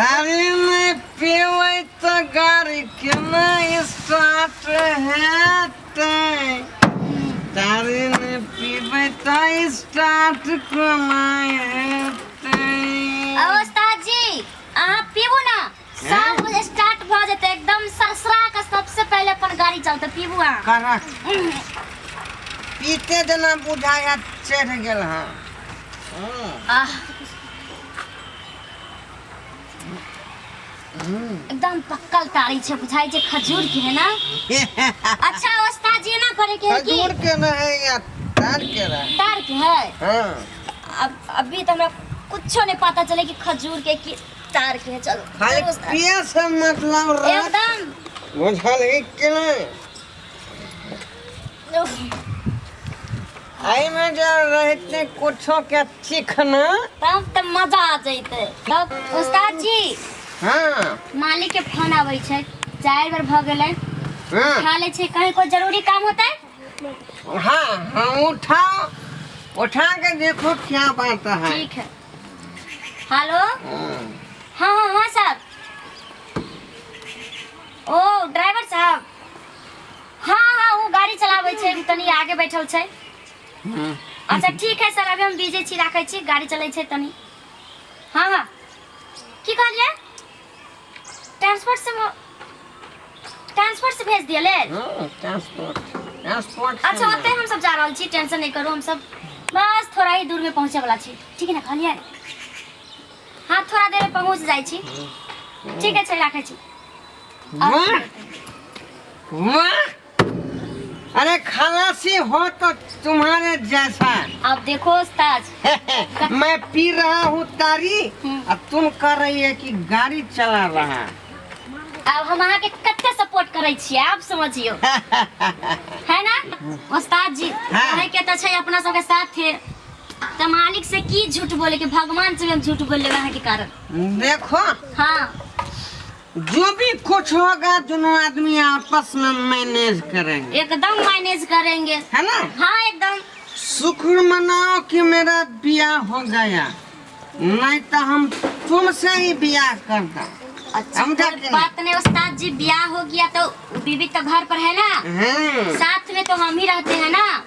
तारी नहि पीबै तऽ गाड़ी केना स्टार्ट हेतै? तारी नहि पीबै तऽ स्टार्ट कोना हेतै? अब उस्ताद जी, अहाँ पीबू ना, सब स्टार्ट भऽ जेतै एकदम सरसरा के। सबसे पहले अपन गाड़ी चलतै। पीबू अहाँ। करक पीते जेना बुझाया चढ़ि गेल हँ। आह, एकदम पक्कल तारी छै, बुझाइ छै खजूर के है ना। अच्छा उस्ताद जी, ना करे के है की? खजूर के रहे या तार के रहे? तार के है। हाँ। अब अभी तो हमरा कुछो नहीं पता चले कि खजूर के कि तार के है। चलो खाली चलो उस्ताद। पिए से मतलब रख। एकदम। बुझल है कि नहीं? उफ, एहिमे जे रहते कुछो के चिखना। तब तऽ मजा आ जैते तब उस्ताद जी। हाँ। मालिक के फोन आबै छै, 4 बेर भऽ गेलै। उठा लै छै, कहीं कोई जरूरी काम होता है। हाँ हाँ, उठाओ, उठा के देखो क्या बात है। ठीक है। हेलो। हाँ हाँ हाँ साहब, ओ ड्राइवर साहब, हाँ हाँ, वो गाड़ी चलाबै छै, तनी आगे बैठल छै। अच्छा ठीक है सर, अभी हम बिजी छी, राखै छी, गाड़ी चलै छै तनी। हाँ हाँ, की कहलियै? ट्रांसपोर्ट से, ट्रांसपोर्ट से भेज दिया ले। हाँ, ट्रांसपोर्ट, ट्रांसपोर्ट से। अच्छा, ओतै हम सब जा रहल छी, टेंशन नहीं करू, हम सब बस थोड़ा ही दूर में पहुंचे वाला छी। ठीक है ना कहलियै? हाँ, थोड़ा देर में पहुंच जाइ छी। ठीक है, चल राखै छी। वाह वाह, अरे खलासी हो तो तुम्हारे जैसा। अब देखो उस्ताद। मैं पी रहा हूँ तारी अब तुम कर रही है कि गाड़ी चला रहा है। अब हम अहाँके कते सपोर्ट करै छियै, आप समझियो, है ना उस्ताद जी? हाँ। अहाँके तऽ छै अपना सबके साथे, तऽ मालिक से की झूठ बोले के, भगवान से भी हम झूठ बोल लेबै अहाँके कारण। देखो। हाँ। जो भी कुछ होगा, दोनों आदमी आपस में मैनेज करेंगे। एकदम मैनेज करेंगे। है ना? हाँ, एकदम। शुक्र मनाओ कि मेरा ब्याह हो गया, नहीं तो हम तुमसे ही ब्याह करता। अच्छा। समझा कोई कि नहीं? बात नहीं उस्ताद जी, ब्याह हो गया तो बीवी तो घर पर है ना? साथ में तो हम ही रहते हैं ना,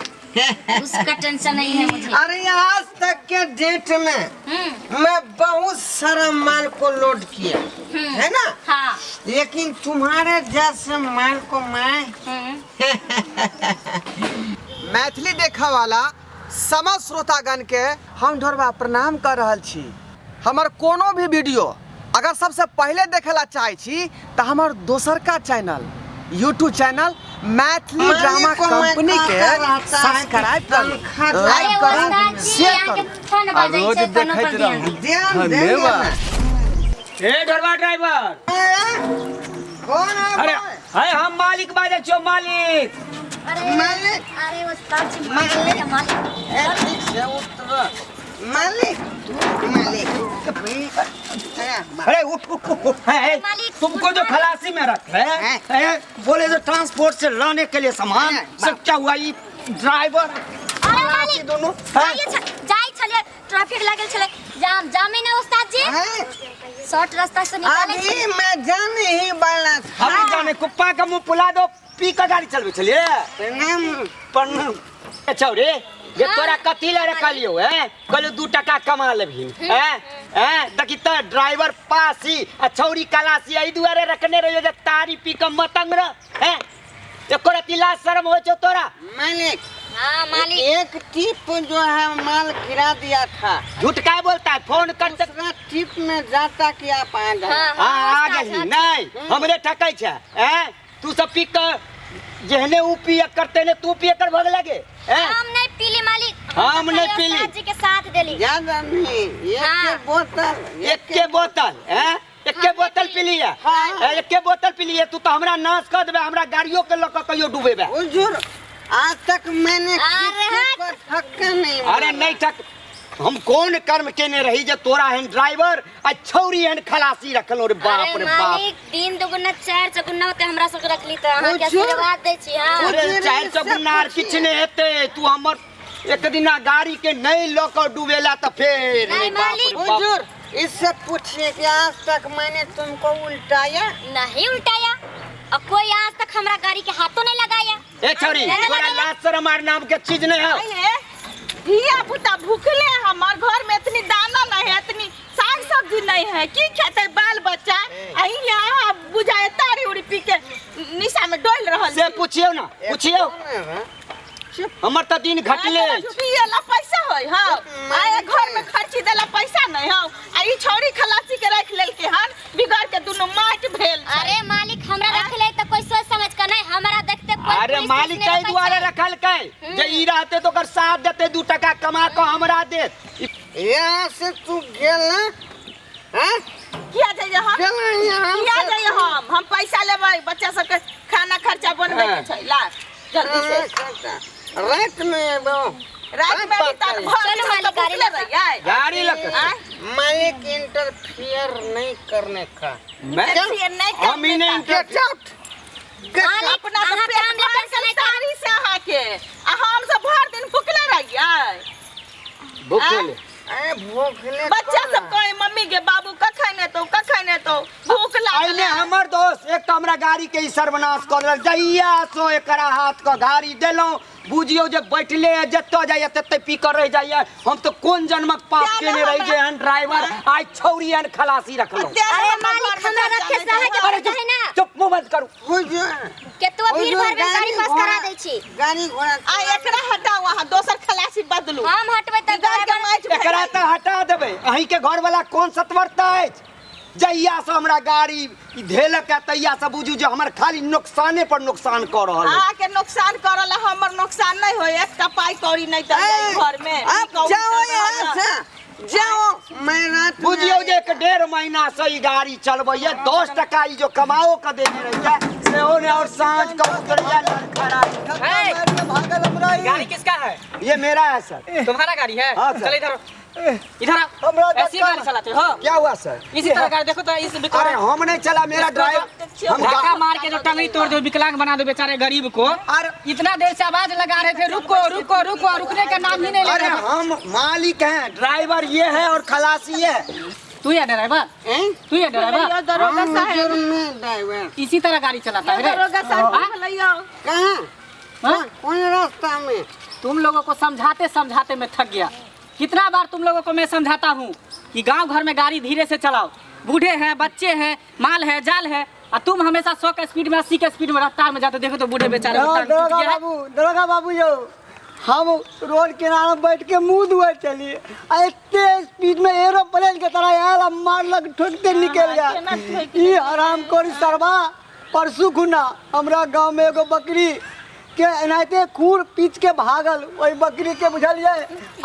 उसका टेंशन नहीं है मुझे। अरे, आज तक के डेट में मैं बहुत सारा माल को लोड किया, है ना? हाँ। लेकिन तुम्हारे जैसे माल को मैं मैथिली देखऽ वाला समस्त श्रोतागण के हम ढोरबा प्रणाम कर रहल छी। हमर कोनो भी वीडियो अगर सबसे पहिले देखे ला चाहै छी तऽ हमर दोसरका चैनल, यूट्यूब चैनल मैथिली मालिक ड्रामा को मैं कंपनी के कहता रहता है कि सब्सक्राइब करू, तनख्वाह अरे लाइक करू, उस्ताद जी, शेयर अहाँके करू। फोन आ बजै रोज छै, कोनो पर देखैत ध्यान रहू। दियौ। ध्यान देंगे धन्यवाद। ना। ए ढोरबा ड्राइवर। कौन है? अरे भाई? है, हम मालिक बाजै छियौ, मालिक। अरे मालिक। अरे उस्ताद जी, मालिक। मालिक। ए, ठीक से उतरो मालिक, मालिक, अरे, अरे उठ उठ उठ, उठ है, है, मालिक, तुमको जो खलासी में रख है, हैं? है, बोले जो ट्रांसपोर्ट से लाने के लिए सामान, हैं, सब क्या हुआ? ये ड्राइवर अरे खलासी मालिक, दोनों हैं? जाइए जाइ छलियै, ट्रैफिक लागल छलै, जाम जामे ना उस्ताद जी, हैं? शॉर्ट रास्ता से निकाले अभी छलियै। मैं जाने ही वाला था। अभी जाने कुप्पा का मुंह पुला दो, पी का गाड़ी चलबे छलिए। प्रणाम। प्रणाम छौ रे जे हाँ। तोरा कथी लए रखलियौ हैं? कहलियौ 2 टका कमा लेबही हैं? हैं, देखी तऽ ड्राइवर पासी आ छौरी कलासी, एहि दुआरे रखने रहियो जे तारी पी कऽ मतंग रह हैं? एको रत्ती लाज शरम होइ छौ तोरा? मालिक। हाँ मालिक। एक टिप जो है माल गिरा दिया था। झूठ काय बोलता है? फोन कर सक दूसरा टिप में जाता कि आप आ गए। हाँ। हाँ, आ उस्ताद, गेली। हाँ। नहि, हमरे ठकै छै हैं? तू सब पी कऽ जेहने ऊ पिए करते ने तू पिए कर भग लगे हैं? हम नहीं पीली मालिक। हम तो नहीं खाली पीली। उस्ताद जी के साथ देली। ज्यादा नहीं, एक हाँ। के बोतल। एके बोतल हैं? एके बोतल पी लिया? हाँ। एके बोतल पी लिया? तू तो हमरा नाश कर देबे, हमरा गाड़ियों के लऽ कऽ कहियो डूबेबे। हुजूर, आज तक मैंने अरे किसी हट। को धक्का नहीं अरे मारा। नहीं ठक, हम कोन कर्म केने रही जे तोरा एहन ड्राइवर आ छौरी एहन खलासी रखलो रे? बाप अरे रे बाप। मालिक, तीन दुगुना चार चौगुना होते हमरा सबके रखली तऽ अहाँके हुजूर। आशीर्वाद दै छी। हाँ। अरे हुजूर, चारि ई चौगुना आर सब किछु नहि हेतै। तू हमर एक दिना गाड़ी के नहीं लऽ कऽ डूबेला तऽ फेर नहीं, रे बाप मालिक। रे बाप। हुजूर। इससे पूछिए कि आज तक मैंने तुमको उल्टाया? नहीं उल्टाया, और कोई आज तक हमरा गाड़ी के हाथों नहीं लगाया। ए छौरी, नहीं तोरा लगाया। लाज शरम आर नाम के चीज नहीं है। ए, धिया पुता भूखले, हमार घर में इतनी दाना नहीं है, इतनी साग सब्जी नहीं है, की खेते बाल बच्चा? आ यहाँ बुझाए तारी उड़ी पी के निशा में डोल रहल से छी। पूछियौ ना, पूछियौ। कौन है? हमर तऽ दिन घटले अछि। पिए ला पैसा होय? हाँ, आ घर में खर्ची देला पैसा नहीं हो, आ ई छौरी खलासी के रख लेल के हन बिगड़ के दुनू माट भेल छै। अरे मालिक, हमरा रखले तो कोई सोच समझ के नहीं, हमरा देखते कोई अरे पुलिस मालिक नहीं ताहि रोकै दुआरे छै। रखलकै जे ई रहते तऽ ओकर साथ देते, 2 टका कमा कऽ हमरा देत। यहाँ से तू गेल ना? हाँ? किया जाइए हम? गेल यहाँ किया से? जाइए हम? हम पैसा लेबै, बच्चा सबके खाना खर्चा बनबै के छै, ला जल्दी से। रात में एबो। रात में भी तर भर चलो दिन हम मालिक, तो गाड़ी भूखले लगा। रहियै। गाड़ी लऽ कऽ आँय? मालिक, इंटरफियर नहीं करने का। मैं इंटरफियर नहीं हम ही करने नहीं का। Get out. मालिक, अपना तो अहाँ पेट काम भर लेकर के समय साड़ी से अहाँके, आ हम सब भर दिन भूखले रहियै। भूखले। अरे भूखले बच्चा कौन सब है? कहे मम्मी के बाबू कखन एतौ, कखन एतौ, भूख लागल। एहिमे हमर दोस्त एक तऽ हमरा गाड़ी के ई सर्वनाश कऽ देलक। जहिया सो एकरा हाथ के गाड़ी देलहुँ, बुझियौ जे बैठले है, जतऽ जाइए तते पी कऽ रहि जाइए। हम तऽ कोन जन्मक पाप तें केने ने रही हमरा- जे एहन ड्राइवर आइ छौरी एहन खलासी रखलहुँ। तें अरे हमरा मालिक, घरमे हमरा रखे चलै सहे के छै। अरे पड़तै चुप ना। चुप, मुँह बंद करू। हुजूर, केतबो भीड़ हुजूर, भाड़ में गाड़ी पास करा दै छी। गाड़ी घोड़ा आ एकरा हटाउ, अहाँ दोसर खलासी बदलू। हम हटबै तऽ बिगड़ के ड्राइवर माटि भए एकरा जाइ। तऽ हटा देबै। अहीँके घरवला कोन सतवर्ता अछि? जहिया से हमरा गाड़ी ई धेलक है तहिया से बुझू जे हमर खाली नुकसाने पर नुकसान कऽ रहल अछि। अहाँके नुकसान करल, हमर नुकसान नहीं होय। एकटा पाई कौड़ी नहीं दे घर में। अब जाओ यहाँ से, जाओ, मैं रात में बुझियौ जे एक 1.5 महीना से ई गाड़ी चलबैया, 10 टका ई जो कमाओ के देने रहिया सेहो ने, और साँझ के उतरैया लड़खड़ाई। भागल हमरा ई। गाड़ी किसका है? ये मेरा है सर। तुम्हारा गाड़ी है? हाँ, सर। चलो इधर आओ। इधर आओ। हमरा ऐसी गाड़ी चलाते हो? क्या हुआ सर? इसी तरह गाड़ी देखो तो इस अरे हम नहीं चला, मेरा ड्राइवर हम धक्का मार के जो टंगड़ी तोड़ दो, विकलांग बना दो बेचारे गरीब को। अरे इतना देर से आवाज लगा रहे थे, रुको रुको रुको, रुकने का नाम ही नहीं ले अरे रहे थे। हम मालिक हैं, ड्राइवर ये है और खलासी है। तू ही है ड्राइवर? हैं? तू ही है ड्राइवर? दरोगा हम साहेब। हुजूर, मैं ड्राइवर। इसी तरह गाड़ी चलाता है रे? दरोगा साहब, हाँ? भलैया। कहाँ? हाँ? कौन रास्ता में? तुम लोगों को समझाते समझाते मैं थक गया। कितना बार तुम लोगों को मैं समझाता हूँ कि गांव घर में गाड़ी धीरे से चलाओ, बूढ़े हैं, बच्चे हैं, माल है, जाल है, और तुम हमेशा 100 के स्पीड में, 80 के स्पीड में रफ्तार में जाते हो। देखो तो बूढ़े बेचारे को टांग टूट दरोगा गया है। बाबू, दरोगा बाबू यौ, हम रोड किनारे बैठ के मुंह धुए चलिए आ एते स्पीड में एरोप्लेन के तरह आयल आ मारलक, ठोकते निकल गया। केना ठोकि ई हराम कोरी सरवा। परसू खुना हमरा गांव में एगो बकरी के एनाहिते खूर पीच के भागल। ओहि बकरी के बुझलियै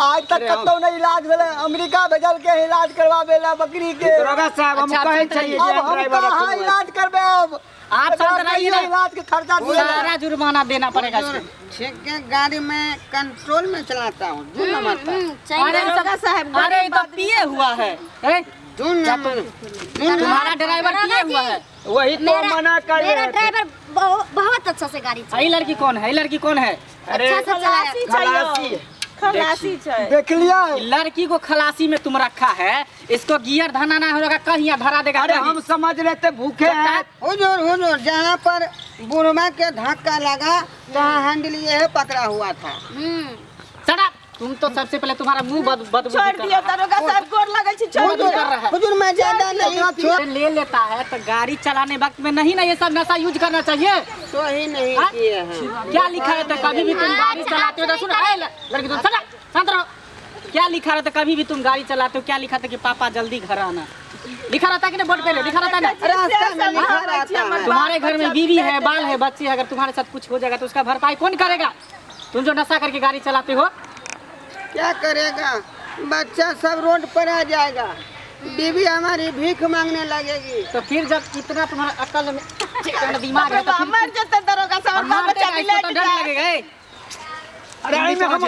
आज तक कतौ नहि इलाज भेलै। अमेरिका भेजल के इलाज करवाबे ला बकरी के। दरोगा साहब, हम अच्छा, कहै आप छलियै अब जे हम ड्राइवर कहाँ रखलहुँ है। इलाज करबै अब? आप शांत रहिए ना। इलाज के खर्चा दिए। सारा जुर्माना देना पड़ेगा इसको। ठीक है, गाड़ी में कंट्रोल में चलाता हूँ, दो नंबर पर। सही अरे बात। दरोगा साहब, अरे ये गरीब तो आदमी। पिए हुआ है ए, दो नंबर, दो नंबर। तुम्हारा ड्राइवर पिए हुआ है। वही तो मना कर मेरा रहे थे। ड्राइवर बहुत अच्छा से गाड़ी ये लड़की कौन है? ये लड़की कौन है? अरे अच्छा से चलाया। खलासी छै यौ। खलासी है। खलासी छै। देख लियै। लड़की को खलासी में तुम रखा है, इसको गियर धराना होगा, कहीं धरा देगा अरे कहीं। हम समझ रहे थे भूखे हैं। हुजूर, हुजूर, जहाँ पर बुढ़वा के धक्का लगा तहाँ हैंडल ये पकड़ा हुआ था। Shut up! तुम तो सबसे पहले तुम्हारा मुंह बद बदबू छोड़ कर दियो रहा है। दरोगा साहब, गोर लगै छी, छोड़ बदबू दियो। कर रहा है। हुजूर, मैं ज्यादा नहीं छोड़ ले लेता है तो गाड़ी चलाने वक्त में नहीं ना ये सब नशा यूज करना चाहिए। तो ही नहीं हाँ? किए हैं। क्या लिखा रहता है? कभी भी तुम गाड़ी चलाते हो तो सुनो, ए, लड़की तुम shut up, शांत रहो। क्या लिखा रहता है? कभी भी तुम गाड़ी चलाते हो, क्या लिखा था कि पापा जल्दी घर आना? लिखा रहता है कि नहीं? बोर्ड पे लिखा रहता है ना? रास्ता में लिखा रहता है। तुम्हारे घर में बीवी है, बाल है, बच्चे है, अगर तुम्हारे साथ कुछ हो जाएगा तो उसका भरपाई कौन करेगा? तुम जो नशा करके गाड़ी चलाते हो। क्या करेगा? बच्चा सब रोड पर आ जाएगा, बीवी हमारी भीख मांगने लगेगी। तो फिर जब इतना तुम्हारा अकल में तुम्हारा दिमाग है तो फिर मर जेतै दरोगा साहब, मार बच्चा देगा इसको तो बिलट डर जाए। लगेगा ए। अरे एहिमे हम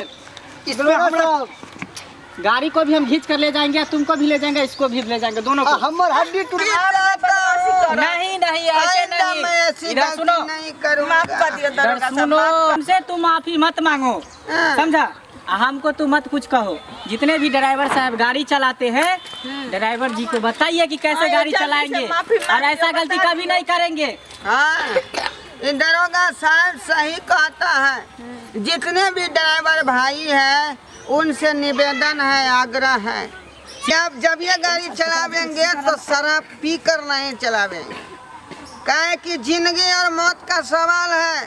इसमें हमरा गाड़ी को भी हम खींच कर ले जाएंगे, तुमको भी ले जाएंगे, इसको भी ले जाएंगे, दोनों को। हमर हड्डी टूट नहीं नहीं, ऐसे आइंदा मैं नहीं। ऐसी इधर गलती सुनो। नहीं करूंगा। माफ कर दियो इधर दरोगा साहब। सुनो, हमसे तुम माफी मत मांगो। हाँ। समझा? आ हमको तू मत कुछ कहो। जितने भी ड्राइवर साहब गाड़ी चलाते हैं, ड्राइवर जी को बताइए कि कैसे हाँ, ये गाड़ी जल्दी से चलाएंगे माफी और मांगिए, ऐसा गलती बता कभी नहीं करेंगे। हाँ, ये दरोगा साहब सही कहता है। जितने भी ड्राइवर भाई हैं उनसे निवेदन है, आग्रह है कि आप जब ये गाड़ी चलावेंगे तो शराब पी कर नहीं चलावेंगे। काहे कि जिंदगी और मौत का सवाल है।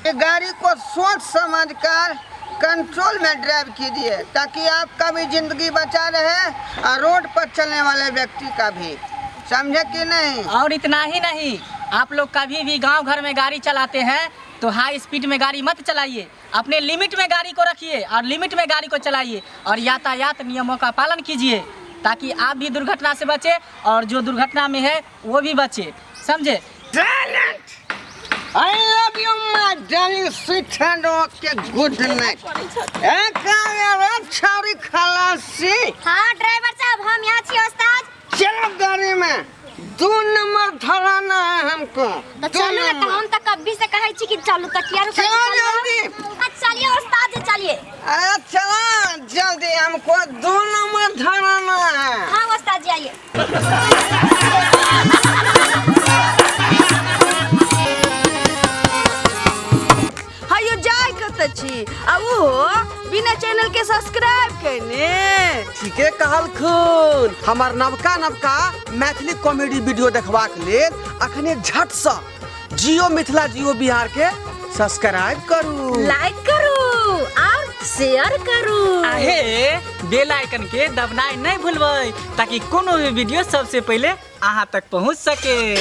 ये गाड़ी को सोच समझकर कंट्रोल में ड्राइव कीजिए ताकि आपका भी जिंदगी बचा रहे और रोड पर चलने वाले व्यक्ति का भी। समझे कि नहीं? और इतना ही नहीं, आप लोग कभी भी गांव घर में गाड़ी चलाते हैं तो हाई स्पीड में गाड़ी मत चलाइए, अपने लिमिट में गाड़ी को रखिए और लिमिट में गाड़ी को चलाइए और यातायात नियमों का पालन कीजिए ताकि आप भी दुर्घटना से बचे और जो दुर्घटना में है वो भी बचे। समझे? I love you, my darling sweetheart. Okay, good night. ए काहे छौरी खलासी? हाँ ड्राइवर साहब, हम यहाँ छी उस्ताद। चलो गाड़ी में, 2 नंबर धराना है हमको। तो दू चलू तो नंबर। हम तो कभी से कहै छी कि चलू त किया रुकै छी? चलो चलू। जल्दी। चलिए उस्ताद जी, चलिए। अरे चला जल्दी, हमको 2 नंबर धराना है। हाँ उस्ताद जी आइए। हयो जाय कतऽ छी आ ओहो बिना चैनल के सब्सक्राइब केने? ठीके कहलखुन। हमर नवका नवका मैथिली कॉमेडी वीडियो देखबाक लेल अखने झटसँ जियो मिथिला जियो बिहार के सब्सक्राइब करू, लाइक करू और शेयर करू। आहे बेल आइकन के दबनाइ नहीं भूलबै ताकि कोनो भी वीडियो सबसे पहले अहाँ तक पहुँच सके।